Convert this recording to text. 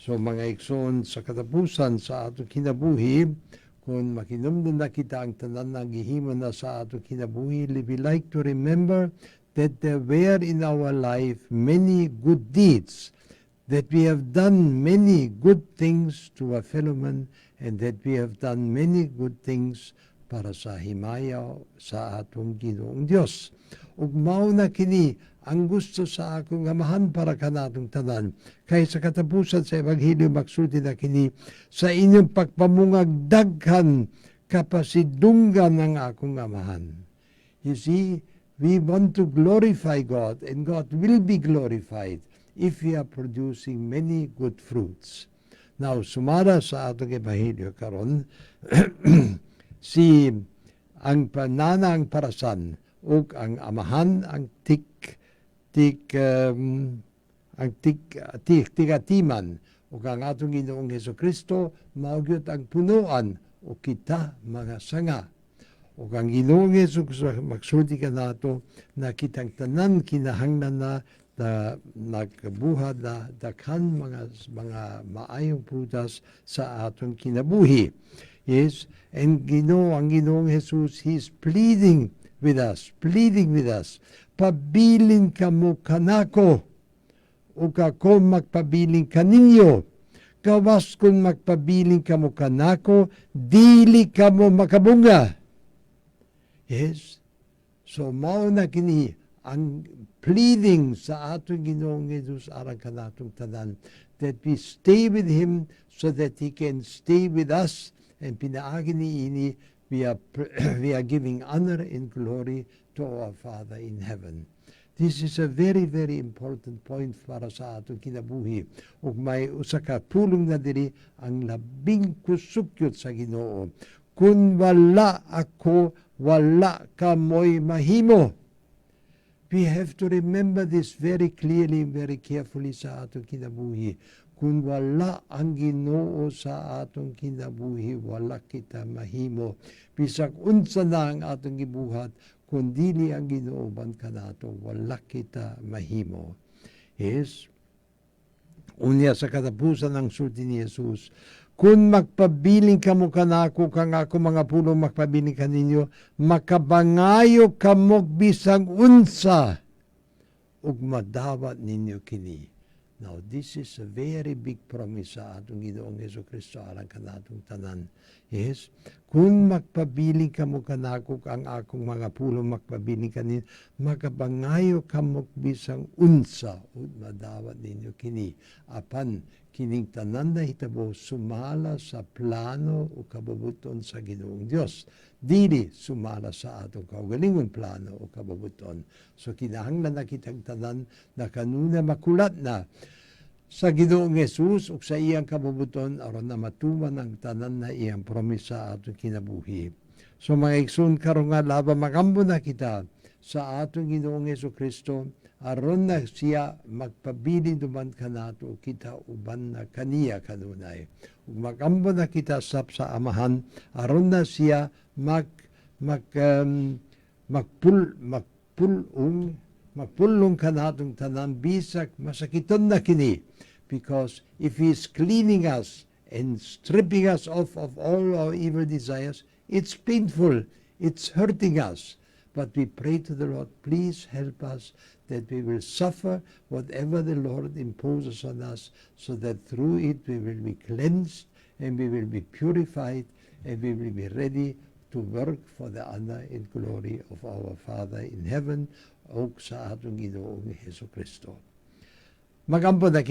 So, mga igsoon, sa katapusan sa atong kinabuhi, kung makinumdum na kita ang tanan nga gihimo na sa atong kinabuhi, we like to remember that there were in our life many good deeds, that we have done many good things to our fellow man, and that we have done many good things para sa himaya sa atong Ginoong Dios. Ug mao na kini ang gusto sa akong Amahan para kanatong tanan. Kay sa katapusan sa Ebanghelyo, magsulti na kini, "Sa inyong pagpamungag daghan, kapasidunggan ang akong Amahan." You see, we want to glorify God, and God will be glorified if we are producing many good fruits. Now, sumala sa atong Ebanghelyo karon, si ang panana ang parasan ug ang amahan ang tik tik um, ang tik tik tigatiman, ug ang atong Ginoong Hesukristo mao gyud ang punuan ug kita mga sanga. Ug ang Ginoong Hesus magsulti kanato na kitang tanan kinahanglan na na nagbuhat na daghan mga maayong prutas sa atong kinabuhi. Yes, and ang Ginoong Jesus, He is pleading with us, pleading with us. "Pabilin kamo kanako, ug ako magpabilin kaninyo. Gawas kung magpabilin kamo kanako, dili kamo makabunga." Yes. So mao na kini ang pleading sa atong Ginoong Jesus alang kanatong tanan, that we stay with Him so that He can stay with us, and pinaagi niini we are giving honor and glory to our Father in heaven. This is a very, very important point para sa atong kinabuhi. Ug may usa ka pulong na diri ang labing kusukyot sa Ginoo. "Kung wala ako, wala kamoy mahimo." We have to remember this very clearly and very carefully sa atong kinabuhi. Kung wala ang Ginoo sa atong kinabuhi, wala kita mahimo. Bisag unsa na ang atong gibuhat, kung dili ang Ginoo uban kanato, wala kita mahimo. Yes. Unya sa katapusan ng sulti ni Jesus, "Kung magpabilin kamo kanako, kang ako mga pulong magpabilin kaninyo, makapangayo kamo bisag unsa, ug madawat ninyo kini." Now, this is a very big promise sa atong Ginoong Hesus Kristo alang kanatong tanan. Yes, kung magpabilin kamo kanako, ang akong mga pulong magpabilin kaninyo, makapangayo kamo bisag unsa, ug madawat ninyo kini. Apan kining tanan na hitabo sumala sa plano o kabubuton sa Ginoong Dios. Dili sumala sa atong kaugalingong plano o kabubuton. So kinahanglan na kitang tanan na kanunay makulat na sa Ginoong Jesus ug sa iyang kabubuton aron na matuman ang tanan na iyang promise sa atong kinabuhi. So, mga igsoon, karon nga adlaw, magambo na kita sa atong Ginoong Hesus Kristo aron na siya magpabilin duman kanato, kita uban na kaniya kanunay. Ug magambo na kita sab sa Amahan aron na siya mag mag um, magpul magpulong magpulong kanatong tanan bisag masakiton na kini, because if He is cleaning us and stripping us off of all our evil desires, it's painful, it's hurting us. But we pray to the Lord, please help us that we will suffer whatever the Lord imposes on us, so that through it we will be cleansed and we will be purified and we will be ready to work for the honor and glory of our Father in heaven ug sa atong Ginoong Hesus Kristo. Magampo na kita.